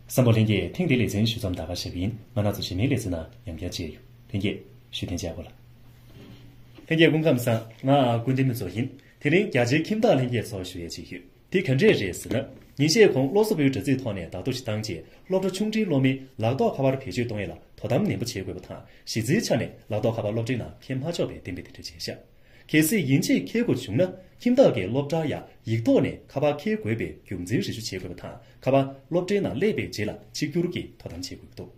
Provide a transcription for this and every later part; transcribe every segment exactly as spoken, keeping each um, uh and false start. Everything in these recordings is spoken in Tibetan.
བསམ་པ་ལྷན་རྒྱས། ཐེངས་འདིའི་ལེ་ཚན་ཞུ་མཚམས་ད་ག་ཞུ་གི་ཡིན། ང་རང་ཚོ་གཞན་མའི་ལེ་ཚན་ནང་ཡང་བསྐྱར་མཇལ་ཡོང་། ལྷན་རྒྱས་བཞུགས་གདན་འཇགས་དགོས་ལ། ལྷན་རྒྱས་སྐུ་ཁམས་བཟང་། ང་ཀུན་ལྡན་མི་ཚོ་ཡིན། དེ་རིང་རྒྱ་ཆེའི་ཁྱིམ་བདག་ལྷན་རྒྱས་ཚོར་ཞུ་ཡས་ཅིག་ཡོད། དེ་ག་འདྲས་རེད་ཟེར་ན། ཉིན་ཤས་གོང་སློབ་གསོ་པུའི་དྲ་ཚིགས་ཐོག་ནས་བརྡ་ཐོ་ཞིག་བཏང་རྗེས། སློབ་གྲྭ་ཆུང་འབྲིང་སློབ་མའི་ལག་ཐོགས་ཁ་པར་བེད་སྤྱོད་གཏོང་ཡས་ལ་དོ་དམ་ནན་པོ་བྱེད་དགོས་པ་དང་། གཞི་རྩའི་ཆ་ནས་ལག་ཐོགས་ཁ་པར་སློབ་གྲྭའི་ནང་འཁྱེར་མ་ཆོག་པའི་གཏན་འབེབས་དེ་འདྲ་བྱས་ཤག་གལ་སྲིད་ཡིན་གཅིག་འཁྱེར་དགོས་བྱུང་ན། ཁྱིམ་བདག་གིས་སློབ་གྲྭར་ཡང་ཡིག་ཐོག་ནས་ཁ་པར་འཁྱེར་དགོས་པའི་རྒྱུ་མཚན་རེ་ཞུ་བྱེད་དགོས་པ་དང་། ཁ་པར་སློབ་གྲྭའི་ནང་སླེབས་པའི་རྗེས་ལ་གཅིག་གྱུར་གྱིས་དོ་དམ་བྱེད་དགོས་ཀྱི་འདུག་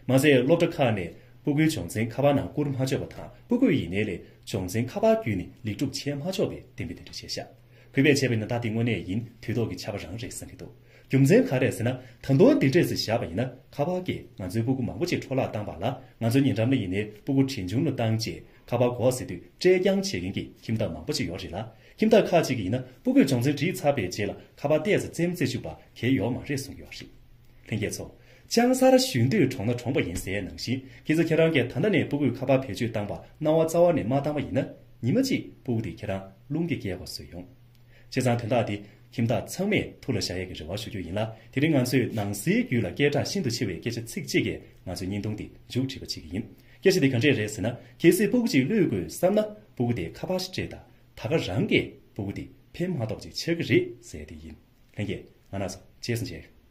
མ་ཟད། སློབ་གྲྭ་ཁག་ནས་སྤུ་གུའི་སྦྱོང་ཚན་ཁ་པར་ནང་བསྐུར་མ་ཆོག་པ་དང་། སྤུ་གུ་ཡིན་ནའི་ལས་སྦྱོང་ཚན་ཁ་པར་བརྒྱུད་ནས་ལེགས་སྒྲུབ་བྱས་མ་ཆོག་པའི་གཏན་འབེབས་དེ་འདྲ་བྱས་ཤག་གུས་པས་བྱས་པ་ཡིན་ན། ད་དེ་དངོས་གནས་ཡིན། དུས་ཐོག་གི་ཆར་པ་རང་རེད་བསམ་གྱི་འདུག་རྒྱུ་མཚན་ག་རེ་རེད་ཟེར་ན། ད་དུང་འདི་འདྲས་སེ་བཞག་པ་ཡིན་ན། ཁ་པར་གྱིས་ང་ཚོའི་སྤུ་གུ་མང་པོ་ཅིག་འཕྲོ་བརླག་བཏང་བ་ལ། ང་ཚོའི་ཉེ་འགྲམ་ལ་ཡིན་ནའི་སྤུ་གུ་བྲིན་ཆུང་ལ་བཏང་རྗེས་ཁ་པར་དགོས་ཟེར་དུས་སྤྲད་རྐྱང་བྱེད་མཁན་གྱི་ཁྱིམ་བདག་མང་པོ་ཅིག་ཡོད་རེད་ལ། ཁྱིམ་བདག་ཁག་ཅིག་གིས་ཡིན་ན། སྤུ་གུས་སྦྱོང་ཚན་བྲིས་ཚར་བའི་རྗེས་ལ་ཁ་པར་ཏོག་ཙམ་རྩེད་མོ་རྩེ་བཅུག་པ་གལ་ཡོད་མ་རེད་གསུང་གི་ཡོད་རེད། ལྷན་རྒྱས་ཚོ། ལྕང་གསར་གཞོན་དུས་གྲོང་ན་གྲོངས་པ་ཡིན་ཟེར་ནང་བཞིན། ཁྱེད་ཚོ་ཁྱེད་རང་གིས་ད་ལྟ་ནས་སྤུ་གུས་ཁ་པར་བེད་སྤྱོད་བཏང་པ་སྣང་བ་རྩ་བ་ནས་མ་བཏང་པ་ཡིན་ན། ཉི་མ་གཅིག་སྤུ་གུ་དེ་ཁྱེད་རང་རླུང་གིས་བསྐྱལ་དགོས་བཟོས་ཡོང་། བྱས་ཙང་དོན་དག་འདི་ཁྱིམ་བདག་ཚང་མས་ཐུགས་ལ་བཞག་ཡས་ཀྱི་རེ་བ་ཞུ་རྒྱུ་ཡིན་ལ། དེ་རིང་ང་ཚོས་ནང་གསེས་རྒྱུད་ལ་སྐད་གྲགས་ཤིན་ཏུ་ཆེ་བའི་སྐད་ཆ་ཚིག་གཅིག་གིས་ང་ཚོའི་བརྙན་ཐུང་འདི་མཇུག་སྒྲིལ་བ་བྱེད་ཀྱི་ཡིན། སྐད་ཆ་འདི་ག་འདྲས་རེད་ཟེར་ན། གལ་སྲིད་སྤུ་གུ་ཅིག་བློས་དགོས་བསམ་ན། སྤུ་གུ་དེ་ཁ་པར་ཞིག་སྤྲད་དང་། ད་ག་རང་གིས་སྤུ་གུ་དེ་ཕན་མ་ཐོགས་པ་ཅིག་ཆགས་ཀྱི་རེད་ཟེར་དེ་ཡིན། ལྷན་རྒྱས། ང་རང་ཚོ་རྗེས་སུ་མཇལ།